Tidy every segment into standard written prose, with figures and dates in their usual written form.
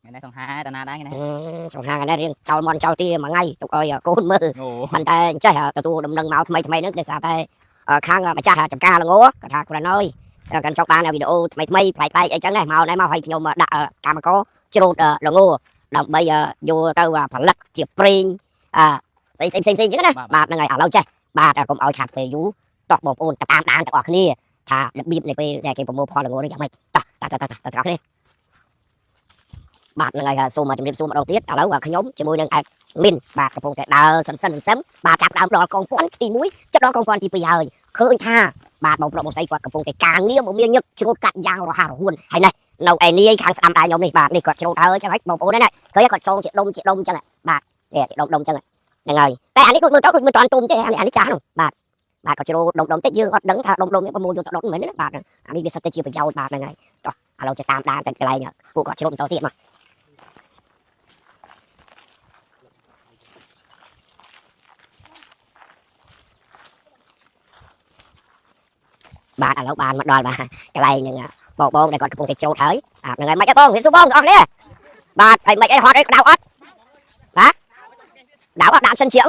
ថ្ងៃនេះសង្ហាតាណាដែរថ្ងៃនេះ សង្ហាថ្ងៃនេះរៀងចោលមន់ចោលទាមួយថ្ងៃទុកឲ្យកូនមើល អូ ប៉ុន្តែអញ្ចេះទទួលដំណឹងមកថ្មីថ្មីហ្នឹងដោយសារតែខាងម្ចាស់ចំការល្ងគាត់ថាគ្រាន់ហើយកាន់ចង់បានវីដេអូថ្មីថ្មីប្លែកប្លែកអីចឹងណាមកណែមកឲ្យខ្ញុំដាក់កម្មករច្រូតល្ងដើម្បីយកទៅផលិតជាប្រេងអស្អីផ្សេងផ្សេងចឹងណាបាទហ្នឹងហើយឥឡូវចេះបាទកុំឲ្យខាត់ពេលយូរតោះបងប្អូនតាមដានទាំងអស់គ្នាថារបៀបនៃពេលដែលគេប្រមូលផលល្ងនេះយ៉ាងម៉េចតោះតោះតោះតោះទាំងអស់គ្នាបាទហ្នឹងហើយសូមជម្រាបសួរម្ដងទៀតឥឡូវខ្ញុំជាមួយនឹងអេដមីនបាទកំពុងតែដើរសន្សិនសន្សឹមបាទចាប់ដើមដល់កងពាន់ទី1ចាប់ដល់កងពាន់ទី2ហើយឃើញថាបាទបងប្រុសបងស្រីគាត់កំពុងតែការងារមកមានញឹកច្រូតកាត់យ៉ាងរហ័សរហួនហើយនេះនៅឯនាយខាងស្ដាំដៃខ្ញុំនេះបាទនេះគាត់ច្រូតហើយចឹងហើយបងប្អូននេះឃើញគាត់ចងជាដុំជាដុំចឹងបាទនេះជាដុំដុំចឹងហ្នឹងហើយតែអានេះដូចមើលទៅដូចមិនតាន់ទុំទេអានេះអានេះចាស់នោះបាទបាទគាត់ច្រូតដុំដុំតិចយើងអត់ដឹងថាដុំដុំនេះប្រមូលយកទៅដុតមិនមែនទេណាបាទអានេះវាសិតតែជាប្រយោជន៍បាទហ្នឹងហើយតោះឥឡូវจะតាមដានទៅកន្លែងពួកគាត់ច្រូតបន្តទៀតមក បាទឥឡូវបានមកដល់បាទកន្លែងហ្នឹងបងបងដែលគាត់កំពុងតែច្រូតហើយអាហ្នឹងហើយមិនអីបងរៀបសួរបងទាំងអស់គ្នាបាទហើយមិនអីហត់អីក្តៅអត់បាទដៅអត់ដាក់សិនជាង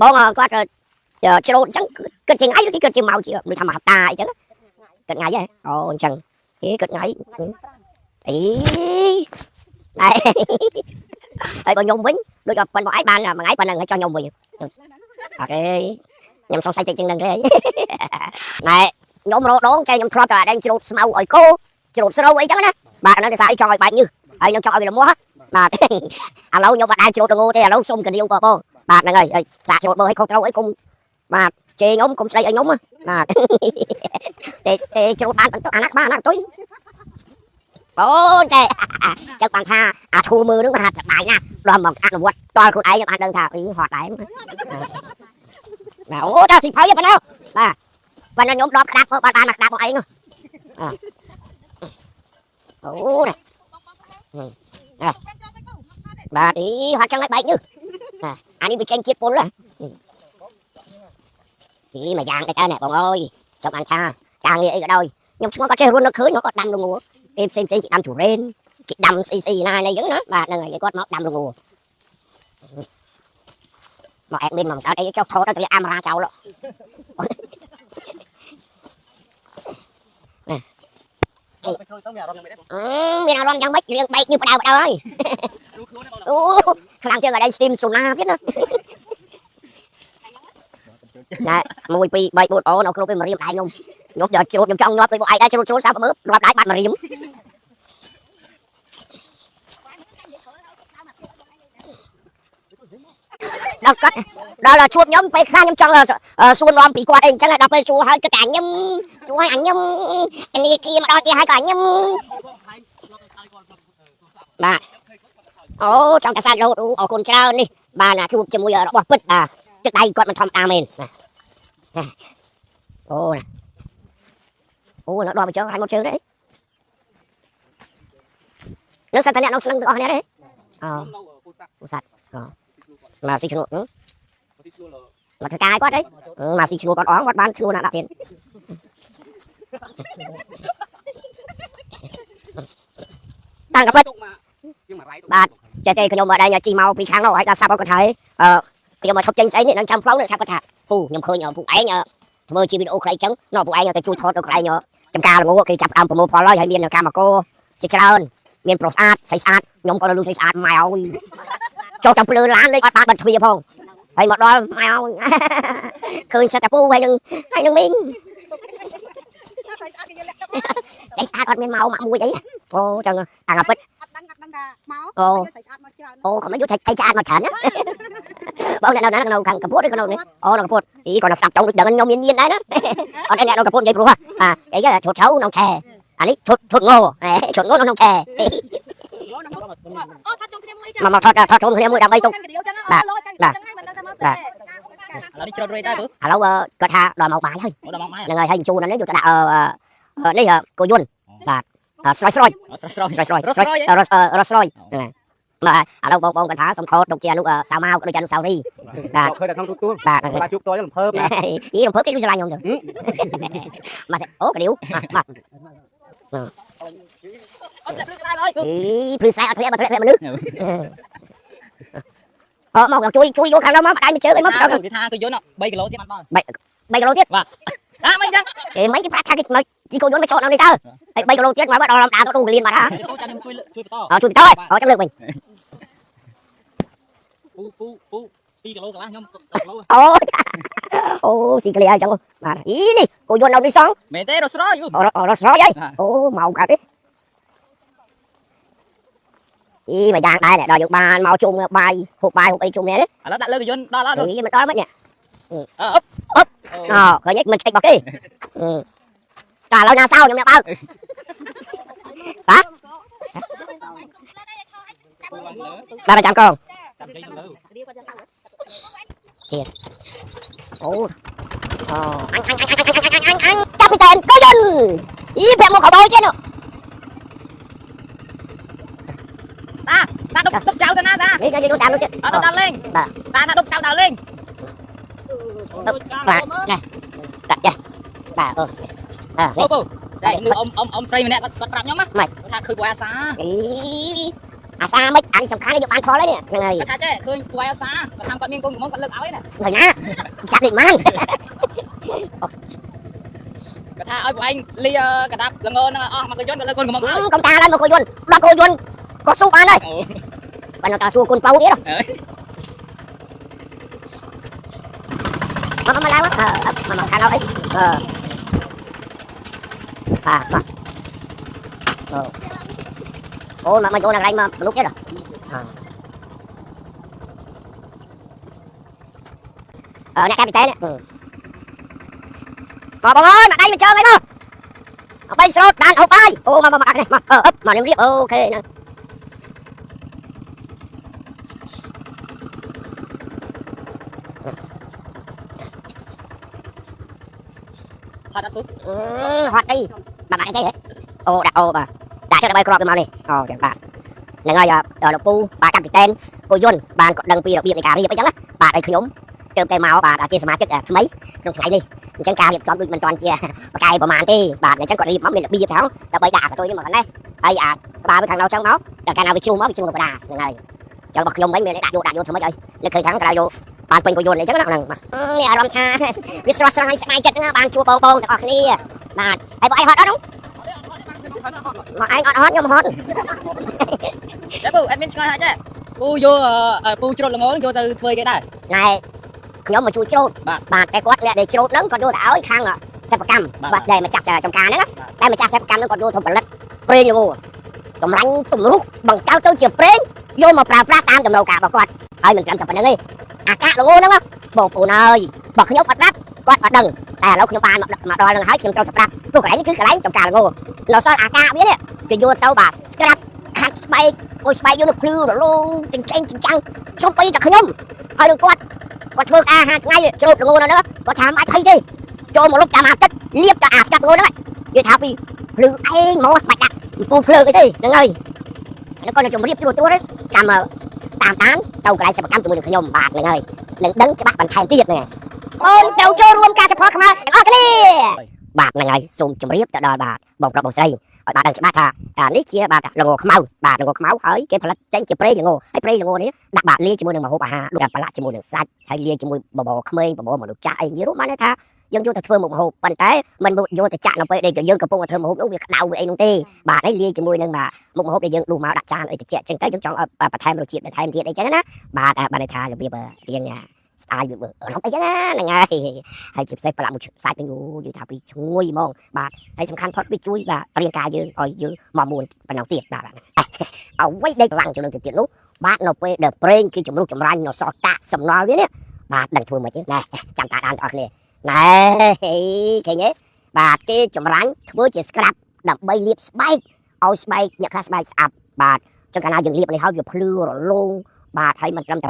បងគាត់ច្រូតអញ្ចឹងគិតជាថ្ងៃឬគេគិតជាម៉ោងជាដូចថាមួយហប្តាហ៍អីចឹងគិតថ្ងៃហ៎អូអញ្ចឹងគេគិតថ្ងៃអីណែហើយបើខ្ញុំវិញដូចថាប៉ុនបងឯងបានមួយថ្ងៃប៉ុណ្្នឹងហើយចោះខ្ញុំវិញអត់ទេខ្ញុំសង្ស័យតិចជាងហ្នឹងទេ ណែខ្ញុំរដងចែខ្ញុំធ្លាប់តែដេញច្រូតស្មៅឲ្យគោច្រូតស្រូវអីចឹងណាបាទអាហ្នឹងគេថាអីចង់ឲ្យបែកញើសហើយនឹងចង់ឲ្យវារមាស់បាទ ឥឡូវខ្ញុំអត់ដែរច្រូតល្ងទេឥឡូវសុំកានាវក៏បងបាទហ្នឹងហើយហើយសាកច្រូតមើលឲ្យខុសត្រូវអីគុំបាទជេរខ្ញុំគុំស្ដីឲ្យខ្ញុំបាទ ទេទេច្រូតបានអាណាក្បាលអាណាតុយអូចែចឹងបានថាអាឈូមើលហ្នឹងបាទសប្បាយណាស់ដល់មកអនុវត្តតល់ខ្លួនឯងបានដឹងថាអីហត់ដែរបាទអូដល់ស៊ីភៅប៉ុណ្ណោះបាទ ប៉ុន្តែខ្ញុំដបក្តាប់បានបានមកក្តាប់មកអីនោះអូនេះបាទអីហត់ចឹងឲ្យបែកនេះអានេះវាចេញជាតិពុលអីមួយយ៉ាងដែរតើបងអើយចង់បានថាការងារអីក៏ដោយខ្ញុំឆ្ងល់គាត់ចេះរស់នៅឃើញគាត់ដាំល្ងគេផ្សេងផ្សេងគេដាំទុរេនគេដាំស្អីស្អីណានេះចឹងណាបាទហ្នឹងហើយគាត់មកដាំល្ងមកអេដមីនមកកើតអីចុះថតទៅអាមរាចោល ទៅចូលទៅមានអារម្មណ៍យ៉ាងម៉េចដែរបង មានអារម្មណ៍យ៉ាងម៉េចរៀងបែកញើសបដៅបដៅហើយ រូខ្លួនទេបង អូខ្លាំងជាងអីស្ទីមសូណាទៀតណាណែ1 2 3 4អូនៅគ្រប់ឯមករៀមដៃខ្ញុំខ្ញុំយកជ្រូតខ្ញុំចង់ញាប់ដូចពួកឯងដែរជ្រូតជ្រូតសាប់មើលរាប់ដៃបាត់មករៀមដល់គាត់ដល់ជួបខ្ញុំពេលខ្លះខ្ញុំចង់សួរនាំពីគាត់អីអញ្ចឹងដល់ពេលសួរហើយគាត់តែញឹមសួរឲ្យអញញឹមធនាគារមកដល់គេហើយក៏អញញឹមបាទអូចង់តែសាច់រហូតអរគុណច្រើននេះបានជួបជាមួយរបស់ពិតបាទទឹកដៃគាត់មិនធម្មតាមែនអូណាអូនៅដល់មកជើងហើយមកជើងទេនឹងសត្វតអ្នកនៅស្នឹងទាំងអស់គ្នាទេអូ នៅពូសា ពូសាត់អូមកស៊ីឈ្នួល ស៊ីឈ្នួល មកធ្វើការឲ្យគាត់អីមកស៊ីឈ្នួលគាត់អងគាត់បានឈ្នួលណាស់ដាក់ទៀតតាំងកពិត ទុកមកជាងមួយរៃ បាទ ចេះទេខ្ញុំមកដែរជិះមកពីខាងនោះឲ្យដល់សាប់គាត់ហើយអឺខ្ញុំមកឈប់ចេញស្អីនេះនឹងចាំផ្លូវនេះសាប់គាត់ថាពូខ្ញុំឃើញពូឯងធ្វើជាវីដេអូខ្លីចឹងនោះពូឯងទៅជួយថតនៅកន្លែងចំការល្ងគេចាប់ដើមប្រមូលផលហើយហើយមានកម្មករជាច្រើនមានប្រុសស្អាតស្អីស្អាតខ្ញុំក៏លូស្អីស្អាតម៉ែអើយចុះចាំភ្លឺឡានលេចអត់បានបិទទ្វារផងហើយមកដល់ម៉ែអើយឃើញសិតតែពូហើយនឹងហើយនឹងមីង ស្អាតគេយកលាក់ទឹក ស្អីស្អាតអត់មានមកម៉ាក់មួយអីអូចឹងអាងពិត អត់ដឹងអត់ដឹងថាមក អូ ស្អាតមកច្រើន អូក៏មិនយល់ថាស្អីស្អាតមកច្រើនណាបងអ្នកនៅណានៅខាងកំពតឬក៏នៅនេះអូនៅកំពតអីគាត់នៅស្ដាប់ចង់ដូចដឹងខ្ញុំមានញៀនដែរណាអត់អ្នកនៅកំពតនិយាយព្រោះអាអីគេឈុតឆៅក្នុងឆែអានេះឈុតឈុតងោឈុតងោក្នុងឆែ អូថាចង់គ្នាមួយ មកមកថតថតជុំគ្នាមួយដើម្បីទុក ចឹងអូលោចឹងចឹងហើយមិនដឹងថាមកទេ ឥឡូវនេះច្រូតរួចដែរពូ ឥឡូវគាត់ថាដល់មកបាយហើយ ដល់មកម៉ែ ហ្នឹងហើយហើយជូននេះយកទៅដាក់នេះគោយន្តបាទស្រោចស្រោច ស្រស់ស្រស់ ស្រោចស្រោចស្រោចរស្រោចបាទឥឡូវបងបងគាត់ថាសុំថតទុកជាអនុសាវម៉ាវដូចជាអនុសាវរីយ៍បាទ ឃើញតែក្នុងទូទួល បាទ បាទជួបតយរំភើបណា អីរំភើបគេដូចស្រឡាញ់ខ្ញុំទៅមកអូកាឌីវមកមក អត់ធ្លាក់ភ្លឺក្តៅឡើយ អីភ្លឺស្រែអត់ធ្លាក់បើធ្លាក់ធ្លាក់មនុស្សអឺមកជួយជួយយកខាងនោះមកម្ដាយមួយជើងអីមក ថាគេថាគឺយន្ត3គីឡូទៀតបានដល់ 3គីឡូទៀត អាមិនចឹង គេមិនគេប្រាប់ថាគេមកជីកូនយន្តមកចតនៅនេះតើហើយ3គីឡូទៀតមកដល់ដើមទៅកលៀនបាត់ហ่า ចាំខ្ញុំជួយជួយបន្ត អើជួយបន្តអើចាំលើកវិញ ពូពូពូ2គីឡូកន្លះខ្ញុំ10គីឡូ អូអូស៊ីក្លីហើយចឹងបាទអីនេះគោយន្តនៅនេះសង មែនទេរស្រយ អូរស្រយហើយអូមកកាត់ទេអីមួយយ៉ាងដែរដល់យើងបានមកជុំបាយហូបបាយហូបអីជុំនេះ ឥឡូវដាក់លើកយន្តដល់អត់ អីមិនដល់មិននេះ អឺអប់ អូឃើញមិនឆែករបស់គេដល់ឥឡូវណាសោខ្ញុំអ្នកបើកបាទបាទចាំកង ចាំជ័យលើ អូអូអញអញអញអញអញអញចាប់ពីតែកូយន្តអីប្រាក់មកខោបយទៀតនោះ តាតាដុបដុបចៅទៅណាតា នេះនេះតាមនោះទៀត អត់ដល់លេងតាណាដុបចៅដល់លេង បាទនេះកាត់ចេះបាទអូអើ ពូពូតែនឹងអ៊ំអ៊ំអ៊ំស្រីម្នាក់គាត់គាត់ប្រាប់ខ្ញុំណាថាឃើញពូអាសា អីអាសាមិនអញសំខាន់យកបានផលហើយនេះហ្នឹងហើយ គាត់ថាចេះឃើញពូអាសាគាត់ថាគាត់មានកូនកំមុំគាត់លើកឲ្យណា ហើយណាចាប់នេះម៉ាន គាត់ថាឲ្យពួកឯងលីកដាប់ល្ងហ្នឹងអស់មកកយន្តគាត់លើកកូនកំមុំឲ្យក ុំតាឡើយមកកូនយន្តដល់កូនយន្តក៏ស៊ូបានដែរបានតាសួរកូនប៉ៅទៀតមកមកឡើងមកមកខាងអីអឺបាទមកអូអូមកមកចូលដល់កន្លែងមកមនុស្សទៀតអឺអ្នកកាពីតែនេះមកបងអើយមកដៃមកជើងអីមកអបីស្រោតបានហូបបាយអូមកមកមកនេះមកអឺមកនេះរៀបអូខេហ្នឹង ហត់អត់ពូ ហត់អីបាទបាទចេះហ៎អូដាក់អូបាទដាក់ចុះដើម្បីក្របទៅមកនេះអូចឹងបាទហ្នឹងហើយលោកពូបាទកាពីតែនគូយន្តបានក៏ដឹងពីរបៀបនៃការរៀបអីចឹងណាបាទឲ្យខ្ញុំទៅតែមកបាទជាសមាជិកថ្មីក្នុងថ្ងៃនេះអញ្ចឹងការរៀបចំដូចមិនទាន់ជាបកាយប្រហែលទេបាទអញ្ចឹងគាត់រៀបមកមានរបៀបថងដើម្បីដាក់កតុយនេះមកខាងនេះហើយអាក្បាលវាខាងនោះចឹងមកដល់កាលណាវាជ្រុះមកវាជ្រុះកបដាហ្នឹងហើយចឹងរបស់ខ្ញុំវិញមានដាក់យកដាក់យកធ្វើម៉េចឲ្យនឹកឃើញខាងក្រៅយកបានពេញគូយន្តអីចឹងណាហ្នឹងនេះអារម្មណ៍ថាវាស្រស់ស្រាយស្បាយចិត្តណាបានជួបបងបងទាំងអស់គ្នាបាទហើយបងឯងហត់អត់នោះមកឯងអត់ហត់ខ្ញុំហត់ តែពូអត់មានឆ្ងល់ថាចេះពូយកពូច្រូតល្ងយកទៅធ្វើគេដែរ ណែខ្ញុំមកជួយច្រូតបាទតែគាត់អ្នកដែលច្រូតហ្នឹងគាត់យកទៅឲ្យខាងសិប្បកម្មបាទដែលម្ចាស់ចំការហ្នឹងតែម្ចាស់សិប្បកម្មហ្នឹងគាត់យកទៅផលិតប្រេងល្ងតម្រាញ់ទម្រុះបង្កើតទៅជាប្រេងយកមកប្រើប្រាស់តាមតម្រូវការរបស់គាត់ហើយមិនត្រឹមតែប៉ុណ្្នឹងទេអាកាសល្ងហ្នឹងបងប្អូនអើយបើខ្ញុំអត់ប្រាប់គាត់អត់ដឹងតែឥឡូវខ្ញុំបានមកដល់ហ្នឹងហើយខ្ញុំត្រូវតែប្រាប់ព្រោះកន្លែងនេះគឺកន្លែងចំការល្ងនៅសល់អាកាសវានេះគេយកទៅបាទស្ក្រាបខាត់ស្បែកអូយស្បែកយកនៅភ្លឺរលោងចិញ្ចែងចិញ្ចាំងខ្ញុំបីតែខ្ញុំហើយនឹងគាត់គាត់ធ្វើការហាថ្ងៃច្រូតល្ងនៅហ្នឹងគាត់ថាមិនអាចភ័យទេចូលមកលុបតាមអាទិត្យលាបតែអាស្កាត់ល្ងហ្នឹងនិយាយថាពីភ្លឺឯងហ្មងបាច់ដាក់អំពូលភ្លើងអីទេហ្នឹងហើយแล้วក៏ជម្រាបត្រួតត្រួតចាំតាមតាមទៅកន្លែងសិប្បកម្មជាមួយនឹងខ្ញុំបាទហ្នឹងហើយនឹងដឹងច្បាស់បន្ថែមទៀតហ្នឹងអូនត្រូវចូលរួមការ support ខ្មែរទាំងអស់គ្នាបាទហ្នឹងហើយសូមជម្រាបទៅដល់បាទបងប្រុសបងស្រីឲ្យបាទដឹងច្បាស់ថានេះជាបាទល្ងខ្មៅបាទល្ងខ្មៅហើយគេផលិតចេញជាប្រេងល្ងហើយប្រេងល្ងនេះដាក់បាទលាយជាមួយនឹងម្ហូបអាហារដូចប្រឡាក់ជាមួយនឹងសាច់ហើយលាយជាមួយបបរក្មេងបបរមនុស្សចាស់អីនិយាយរួមបានថាយើងយកទៅធ្វើមុខម្ហូបប៉ុន្តែមិនយកទៅចាក់នៅពេលដែលយើងកំពុងតែធ្វើម្ហូបនោះវាក្តៅវាអីនោះទេបាទហើយលាយជាមួយនឹងបាទមុខម្ហូបដែលយើងដួសមកដាក់ចានអីតិចចឹងទៅយើងចង់ឲ្យបន្ថែមរសជាតិបន្ថែមទៀតអីចឹងណាបាទបានន័យថារបៀបរៀងស្ទាយវារំអីចឹងណាហ្នឹងហើយហើយជាពិសេសប្រឡាក់មួយសាច់វិញអូនិយាយថាពីឈ្ងុយហ្មងបាទហើយសំខាន់ផុតវាជួយបាទរាងកាយយើងឲ្យយើងមកមួនប៉ុណ្ណឹងទៀតបាទអ្វីដែលខ្លាំងជាងនឹងទៅទៀតនោះបាទនៅពេលដែលប្រេងគឺជំរុះចម្រាញ់នៅសល់កាកសំណល់វានេះបាទដឹងធ្វើមិនទេណែចាំតាដានបងប្អូនគ្នាណែឃើញទេបាទគេចម្រាញ់ធ្វើជាស្ក្រាបដើម្បីលាបស្បែកឲ្យស្បែកអ្នកខ្លះស្បែកស្អាប់បាទចឹងកាលណាយើងលាបនេះហើយវាភ្លឺរលោងបាទហើយមិនត្រឹមតែ